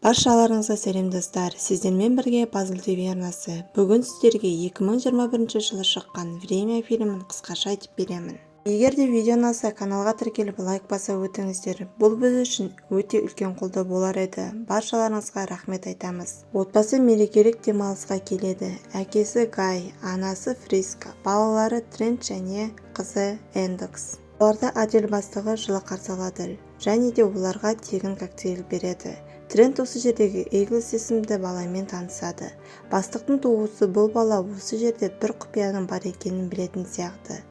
Баршаларыңызға сәлем, достар! Сіздермен бірге Пазл ТВ арнасы. Бүгін сіздерге 2021 жылы шыққан «Время» фильмін қысқаша айтып беремін. Егер де видео ұнаса, каналға тіркеліп, лайк баса өтіңіздер. Бұл біз үшін өте үлкен қолдау болар еді. Баршаларыңызға рахмет айтамыз. Отбасы мерекелік демалысқа келеді. Әкесі Гай, анасы Фриска, балалары Трент және қызы Эндокс. Оларды отель бастығы жылы қарсы алады және де оларға тегін коктейль береді. Трент осы жердегі Эйглс есімді баламен танысады. Бастықтың туысы бұл бала осы жерде бір құпияның бар екенін білетін сияқты.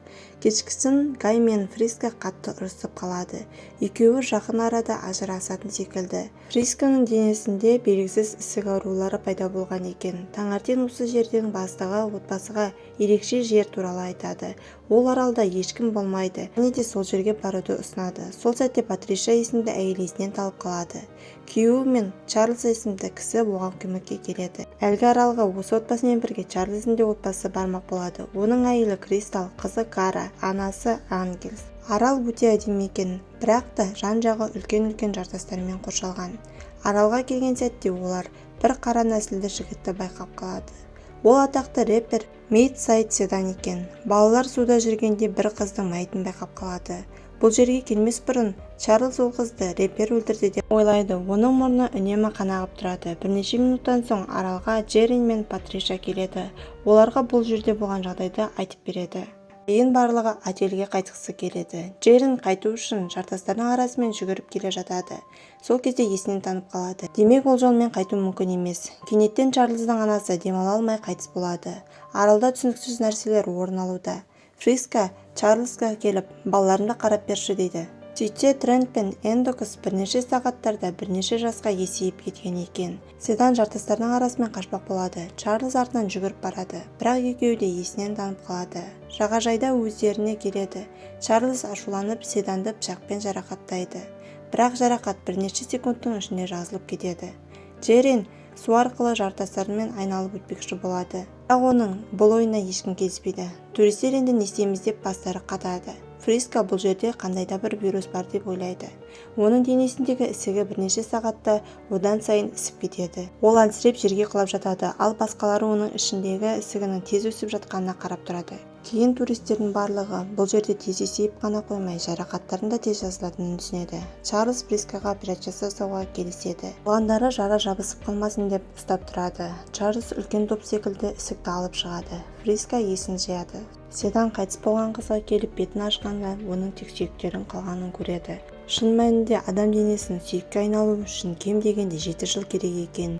Кешкісін Гай мен Фриска қатты ұрысып қалады. Екеуі жақын арада ажырасатын секілді. Фрисканың денесінде белгісіз ісік аурулары пайда болған екен. Таңертең осы жердің бастығы отбасыға ерекше жер туралы айтады. Ол аралда ешкім болмайды және де сол жерге баруды ұсынады. Сол сәтте Патриша есімді әйел есінен талып қалады. Күйеуі мен Чарльз есімді кісі оған көмекке келеді. Әлгі аралға осы отбасымен бірге Чарльздың де отбасы бармақ болады. Оның әйелі Кристал, қызы Кара, анасы Ангелс. Арал өте әдемі екен, бірақ та жан-жағы үлкен-үлкен жартастармен қоршалған. Аралға келген сәтте олар бір қара нәсілді жігітті байқап қалады. Ол атақты рэпер Мидсайд Седан екен. Балалар суда жүргенде бір қыздың мәйітін байқап қалады. Бұл жерге келмес бұрын Чарльз ол қызды рэпер өлтірді деп ойлайды. Оның мұрны үнемі қан ағып тұрады. Бірнеше минуттан соң аралға Джерин мен Патриша келеді. Оларға бұл жерде болған жағдайды айтып береді. Кейін барлығы отельге қайтқысы келеді. Джерин қайту үшін жартастардың арасымен жүгіріп келе жатады. Сол кезде есінен танып қалады. Демек, ол жолмен қайту мүмкін емес. Кенеттен Чарльздың анасы демала алмай қайтыс болады. Аралда түсініксіз нәрселер орын алуда. Фриска Чарльзға келіп, «Балаларымды қарап берші», – дейді. Сөйтсе, Трент пен Эндокс бірнеше сағаттарда бірнеше жасқа есейіп кеткен екен. Седан жартастардың арасымен қашпақ болады. Чарльз артынан жүгіріп барады, бірақ екеуі де есінен танып қалады. Жағажайда өздеріне келеді. Чарльз ашуланып, Седанды пышақпен жарақаттайды, бірақ жарақат бірнеше секундтың ішінде жазылып кетеді. Джерин су арқылы жартастармен айналып өтпекші болады, бірақ оның бұл ойына ешкім келіспейді. Туристер енді не істейміз деп бастары қатады. Фриска бұл жерде қандай да бір вирус бар деп ойлайды. Оның денесіндегі ісігі бірнеше сағатта одан сайын ісіп кетеді. Ол әлсіреп, жерге құлап жатады, ал басқалары оның ішіндегі ісігінің тез өсіп жатқанына қарап тұрады. Кейін туристердің барлығы бұл жерде тез есейіп қана қоймай, жарақаттардың да тез жазылатынын түсінеді. Чарльз Фрискаға операция жасауға келіседі. Қалғандары жара жабысып қалмасын деп ұстап тұрады. Чарльз үлкен доп секілді ісікті алып шығады. Фриска есін жияды. Седан қайтыс болған қызға келіп, бетін ашқанда, оның тек сүйектерінің қалғанын көреді. Шын мәнінде адам денесінің сүйекке айналуы үшін кем дегенде 7 жыл керек екен.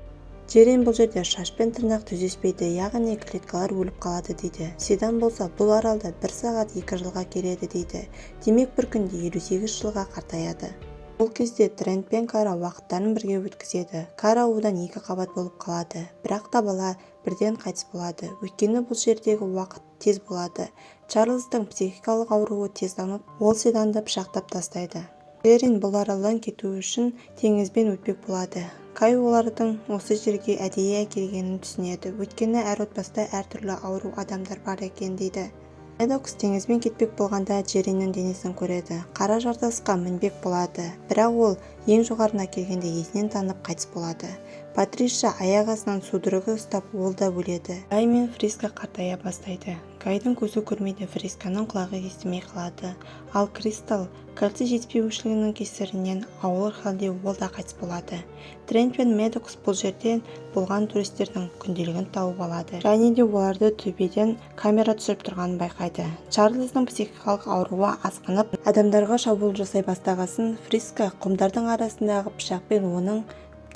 Джерин бұл жерде шаш пен тырнақ түз өспейді, яғни клеткалар өліп қалады дейді. Седан болса, бұл аралда бір сағат 2 жылға келеді дейді. Демек, бір күнде 58 жылға қартаяды. Бұл кезде Трент пен Кара уақыттарын бірге өткізеді. Кара одан екі қабат болып қалады, бірақ та бала бірден қайтыс болады, өйткені бұл жердегі уақыт тез болады. Чарльздың психикалық ауруы тез дамып, ол Седанды пышақтап тастайды. Джерин бұл аралдан кету үшін теңізбен өтпек болады. Кай олардың осы жерге әдейі әкелгенін түсінеді, өйткені әр отбасыда әртүрлі ауру адамдар бар екен дейді. Медокс теңізбен кетпек болғанда, Джериннің денесін көреді. Қара жартасқа мінбек болады, бірақ ол ең жоғарына келгенде есінен танып, қайтыс болады. Патриша аяқ астынан судорога ұстап, ол да өледі. Гай мен Фриска қартая бастайды. Гайдың көзі көрмейді, Фрисканың құлағы естімей қалады, ал Кристал кальций жетіспеушілігінің кесірінен ауыр халде, ол да қайтыс болады. Трент пен Медокс бұл жерде болған туристердің күнделігін тауып алады және де оларды төбеден камера түсіріп тұрғанын байқайды. Чарльздың психикалық ауруы асқынып, адамдарға шабуыл жасай бастағасын, Фриска құмдардың арасындағы пышақпен оның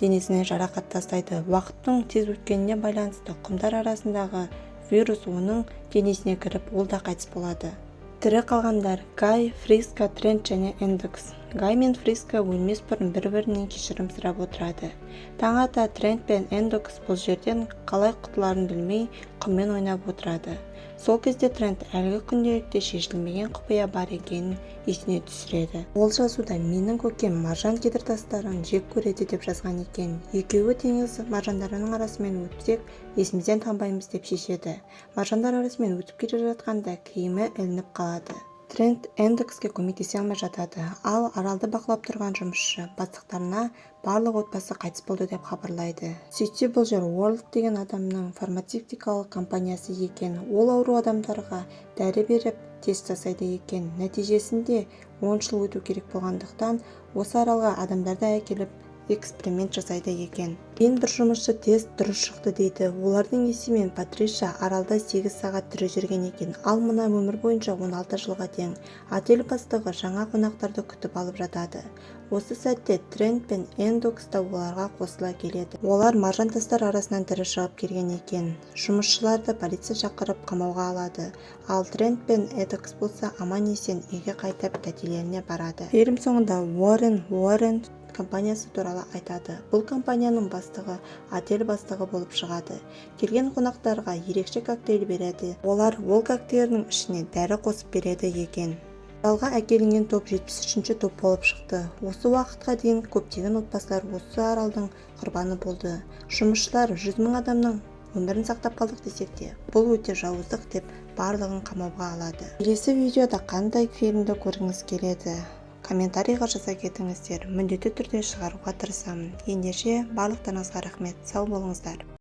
денесіне жарақат тастайды. Уақыттың тез өткеніне байланысты құмдар арасындағы вирус оның денесіне кіріп, ол да қайтыс болады. Тірі қалғандар: Гай, Фриска, Трент және Эндокс. Гай мен Фриска өлмес бұрын бір-бірінен кешірім сұрап отырады. Таң ата Трент пен Эндокс бұл жерден қалай құтыларын білмей, құммен ойнап отырады. Сол кезде Трент әлгі күнделікте шешілмеген құпия бар екенін есіне түсіреді. Ол жазуда «Менің көкем маржан кедір тастарын жек көреді» деп жазған екен. Екеуі теңіз маржандарының арасымен өтсек, есімізден танбаймыз деп шешеді. Маржандар арасымен өтіп келе жатқанда киімі ілініп қалады. Трент Эндокске көмектесе алмай жатады. Ал аралды бақылап тұрған жұмысшы бастықтарына барлық отбасы қайтыс болды деп хабарлайды. Сөйтсе, бұл жер Уорлд деген адамның фармацевтикалық компаниясы екен. Ол ауру адамдарға дәрі беріп, тест жасайды екен. Нәтижесінде 10 жыл өту керек болғандықтан, осы аралға адамдарды әкеліп, эксперимент жасайды екен. Кейін бір жұмысшы тест дұрыс шықты дейді. Олардың есебімен, Патриша аралда 8 сағат тірі жүрген екен, ал мына өмір бойынша 16 жылға тең. Отель бастығы жаңа қонақтарды күтіп алып жатады. Осы сәтте Трент пен Эндокс та оларға қосыла келеді. Олар маржан тастар арасынан тірі шығып келген екен. Жұмысшыларды полиция шақырып, қамауға алады. Ал Трент пен Эндокс болса, аман-есен үйге қайтып, тәтелеріне барады. Фильм соңында Уоррен Уоррен компаниясы туралы айтады. Бұл компанияның бастығы отель бастығы болып шығады. Келген қонақтарға ерекше коктейль береді. Олар ол коктейльдің ішіне дәрі қосып береді екен. Аралға әкелінген топ 73-ші топ болып шықты. Осы уақытқа дейін көптеген отбасылар осы аралдың құрбаны болды. Жұмысшылар 100 000 адамның өмірін сақтап қалдық десек те, бұл өте жауыздық деп, барлығын қамауға алады. Келесі видеода қандай фильмді көргіңіз келеді, комментарийға жаза кетіңіздер. Міндетті түрде шығаруға тырысамын. Ендеше, барлықтарыңызға рахмет, сау болыңыздар.